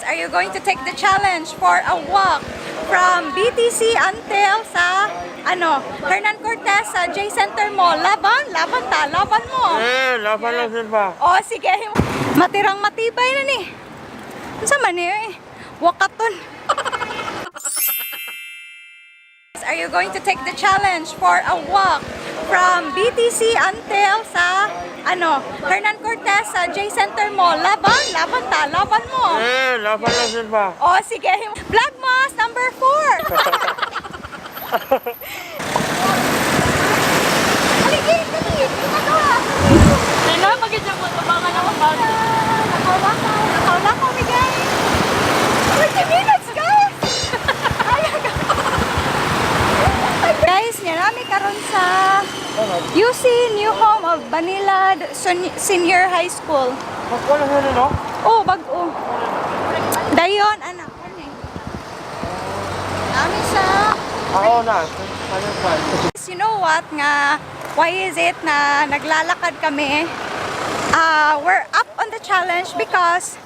Are you going to take the challenge for a walk from BTC until sa ano, Hernan Cortez sa J Center Mall? Laban? Laban ta, laban mo. Eh, laban lang sin ba? O sige, matirang matibay na ni. Unsa man ni eh? Walkathon. Are you going to take the challenge for a walk from BTC until sa ano, Hernan Cortez sa J Center Mall? Laban? Laban ta, laban mo. Eh, laban lang sin ba? O sige, Vlogmas number 4. Haligi, dali, ginagawa. Ano, pag-isang mo, tumangan ako ba? Nakaw-lakaw, nakaw-lakaw mi guys. 30 minutes, guys! Ay, guys, niya nami karon sa UC New Home of Banilad Senior High School. Wala na no? Oh, bag-o. Dayon, anak. Ano eh? Nami sa Ako na. Ano pa? You know what nga, why is it na naglalakad kami? We're up on the challenge because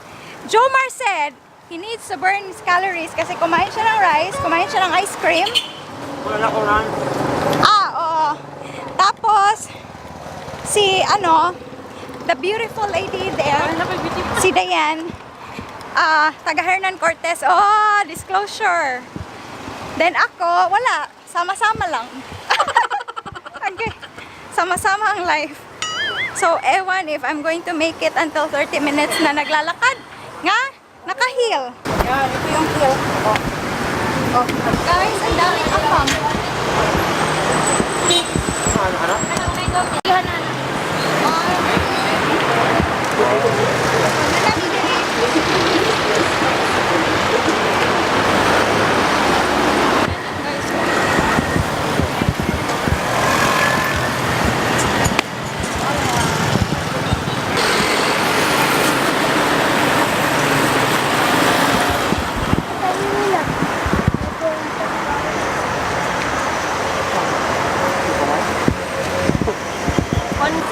Jomar said he needs to burn his calories kasi kumain siya ng rice, kumain siya ng ice cream. Wala ko lang. Ah, oo. Tapos, si ano, the beautiful lady there, si Diane, taga Hernan Cortez. Oh, disclosure. Then ako, wala. Sama-sama lang. Okay. Sama-sama ang life. So, ewan if I'm going to make it until 30 minutes na naglalakad. Nga, naka-heel. Yan, ito yung heel. Oh. Oh. Guys, ang daming afam. Ano, ano?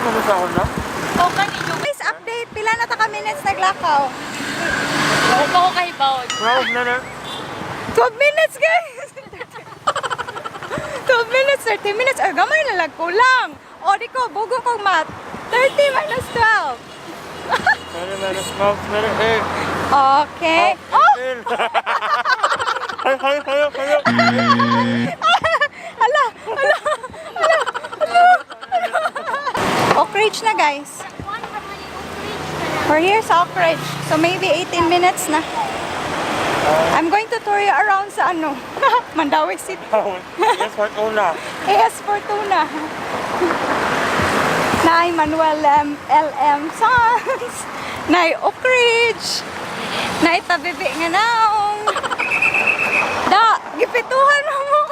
Ano sa ako na? Okay, ninyo. Guys, update. Pila na ta ka minutes naglakaw? Huwag ako kahibawon. 12 minutes. 12 minutes, guys! 12 minutes, 30 minutes. Ay, gamay na lang kulang. O, di ko, bugo kong math. 30 minus 12. 30 minutes, 12 minutes, 8. Okay. Oh! Hay, hay, hay, hay. Hala! Hala! Hala! Hala! Oak Ridge na, guys. We're here sa Oak Ridge. So, maybe 18 minutes na. I'm going to tour you around sa ano, Mandaue City. Yes, Fortuna. AS Fortuna. Nay Manuel M. LM Sons. Nay Oak Ridge. Nay Tabibi nga naong. Da, gipituhan na mo.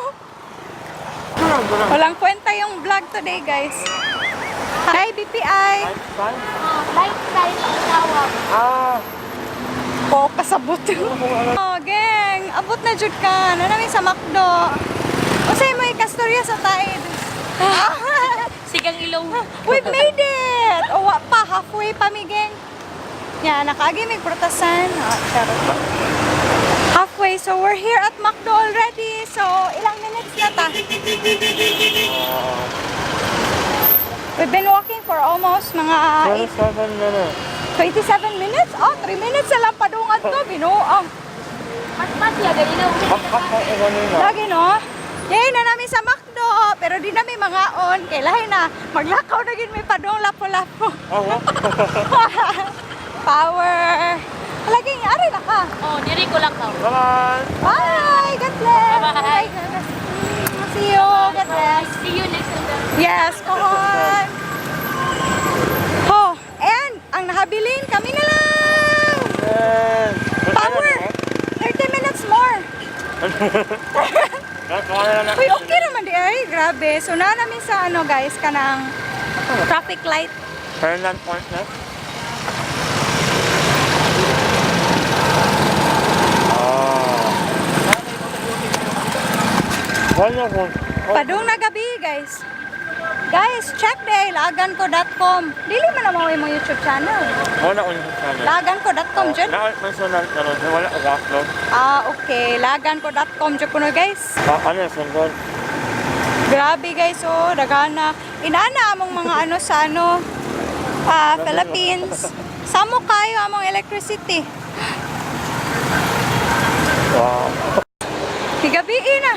Walang kwenta yung vlog today, guys. Hi, BPI. Lifestyle? Lifestyle ang tawag. Ah, Po, kasabot. Oh, geng. Abot na jud ka. Na namin sa McDo. Usay mo ikastorya sa Tide. Sigang ilong. We've made it! O, wa pa. Halfway pa, mi, geng. Ya, nakaagi mig prutasan. Oh, charot. Halfway. So, we're here at McDo already. So, ilang minutes na ta? We've been walking for almost mga 27 minutes. 27 minutes? Oh, 3 minutes na lang padungan to. Binuang. Mas ya, ganyan na. Lagi, no? Yay na namin sa McDo, pero di namin mga on. Kay lahi na, maglakaw na gid may padong lapo-lapo. Oo. Power! Lagi nga, ari na ka. Oh, diri ko lang ka. Bye-bye. Bye! God bless! Bye-bye. See you! God bless! See you next time. Yes, kohon! Oh, and ang nahabilin, kami na lang! Yes. Power! 30 minutes more! Uy, okay naman di ay. Grabe. So, na namin sa ano guys, kanang traffic light. Hernan Partner. Ah. Wala ko. Padung na gabi, guys. Guys, check diay laganko.com. Dili man na mao imong YouTube channel. Wala ko yung channel. Laganko.com jud. Naa man siya na karon, wala ko upload. Ah, okay. Laganko.com jud kuno, guys. Ah, ano yung sundon? Grabe, guys, oh, dagana. Inana among mga ano sa ano Philippines. Samo kayo among electricity. Wow. Higabi na.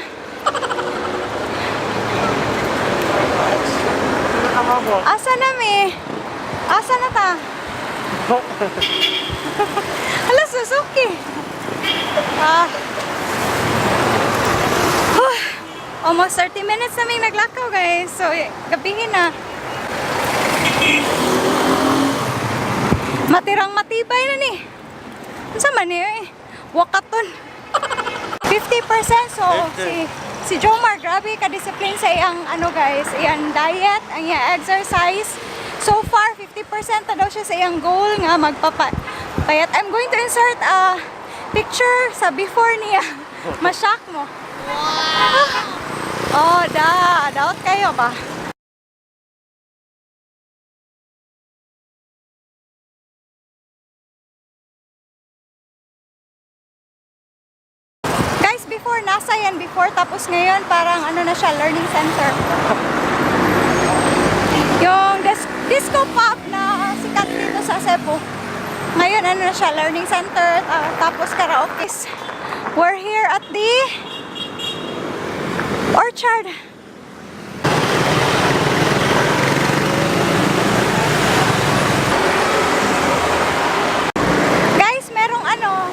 Asa na mi? Asa na ta? Hala, Suzuki. Ah. Huh. Almost 30 minutes na may naglakaw, guys. So, gabihin na. Matirang matibay na ni. Unsa man ni eh? Walkathon. 50%, so 50. si Jomar, grabe ka discipline sa iyang ano, guys, iyang diet, ang iyang exercise. So far 50% na daw siya sa iyang goal nga magpapa payat. I'm going to insert a picture sa before niya. Ma-shock mo. Wow. Oh, da, daot kayo ba? Guys, before, nasa yan before. Tapos ngayon, parang ano na siya, learning center. Yung disco pop na sikat dito sa Cebu. Ngayon, ano na siya, learning center, tapos karaoke. We're here at the orchard. Guys, merong ano,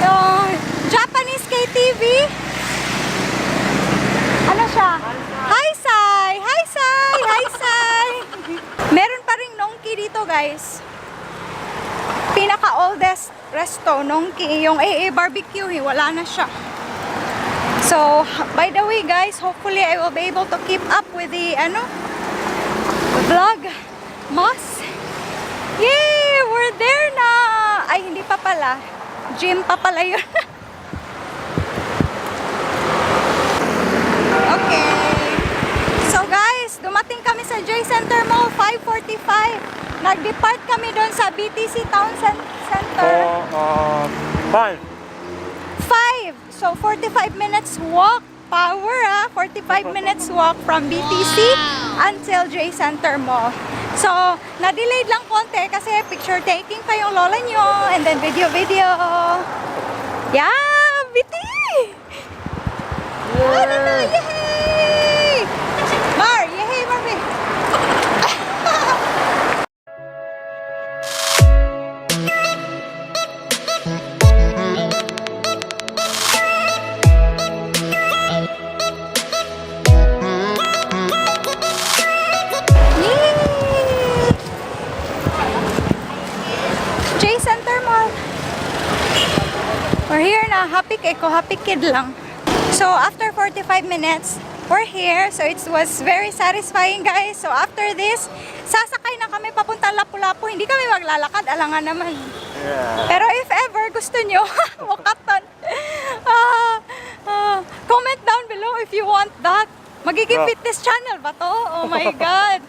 yung Japanese KTV. Ano siya? Hi, Sai! Hi, Sai! Hi, Sai! Meron pa rin Nongki dito, guys. Pinaka-oldest resto, Nongki. Yung AA barbecue, eh, wala na siya. So, by the way, guys, hopefully I will be able to keep up with the, ano, vlog. Mas. Yay! We're there na! Ay, hindi pa pala. Gym pa pala yun. Okay. So guys, dumating kami sa J Center Mall, 5:45. Nag-depart kami doon sa BTC Town Center. Four, five. 5. So 45 minutes walk. Power ah. 45 minutes walk from BTC until J Center Mall. So, na-delayed lang konti kasi picture taking pa yung lola nyo and then video video. Yeah, BT! Ano na? Yay! Mar, yay, Marvin! Yay! J Center Mall. We're here na. Happy kay ko. Happy kid lang. So, after 45 minutes, we're here. So, it was very satisfying, guys. So, after this, sasakay na kami papunta Lapu-Lapu. Hindi kami maglalakad. Alangan naman. Yeah. Pero if ever gusto nyo, walkathon. Comment down below if you want that. Magiging fitness channel ba to? Oh my God.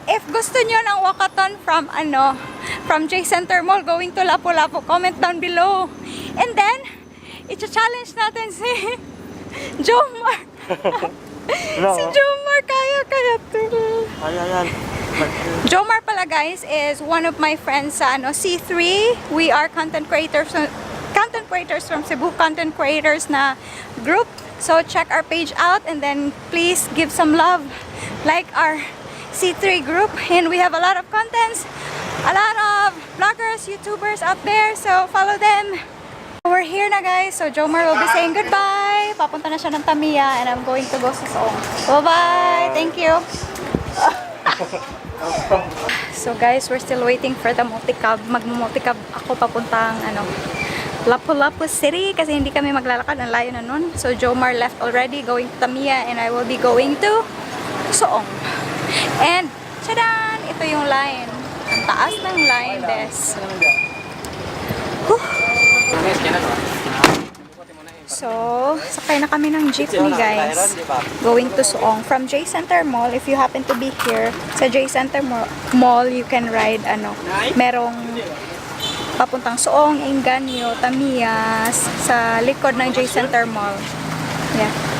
If gusto nyo ng walkathon from ano, from J Center Mall going to Lapu-Lapu, comment down below. And then, i-challenge natin si Jomar. No. Si Jomar, kaya kaya to. Ayan, ayan. Jomar pala, guys, is one of my friends sa ano, C3. We are content creators from Cebu Content Creators na group. So check our page out and then please give some love. Like our C3 group, and we have a lot of contents, a lot of vloggers, YouTubers out there. So follow them. We're here na, guys. So Jomar will be saying goodbye. Papunta na siya ng Tamiya and I'm going to go sa Soong. Bye-bye. Thank you. So guys, we're still waiting for the multicab. Magmo-multicab ako papuntang ano, Lapu-Lapu City kasi hindi kami maglalakad. Ang layo na nun. So Jomar left already going to Tamiya and I will be going to Soong. And tchadan! Ito yung line. Ang taas ng line, bes. Whew. So, sakay na kami ng jeepney, guys. Going to Suong. From J Center Mall, if you happen to be here, sa J Center Mall, you can ride, ano, merong papuntang Suong, Inganyo, Tamias, sa likod ng J Center Mall. Yeah.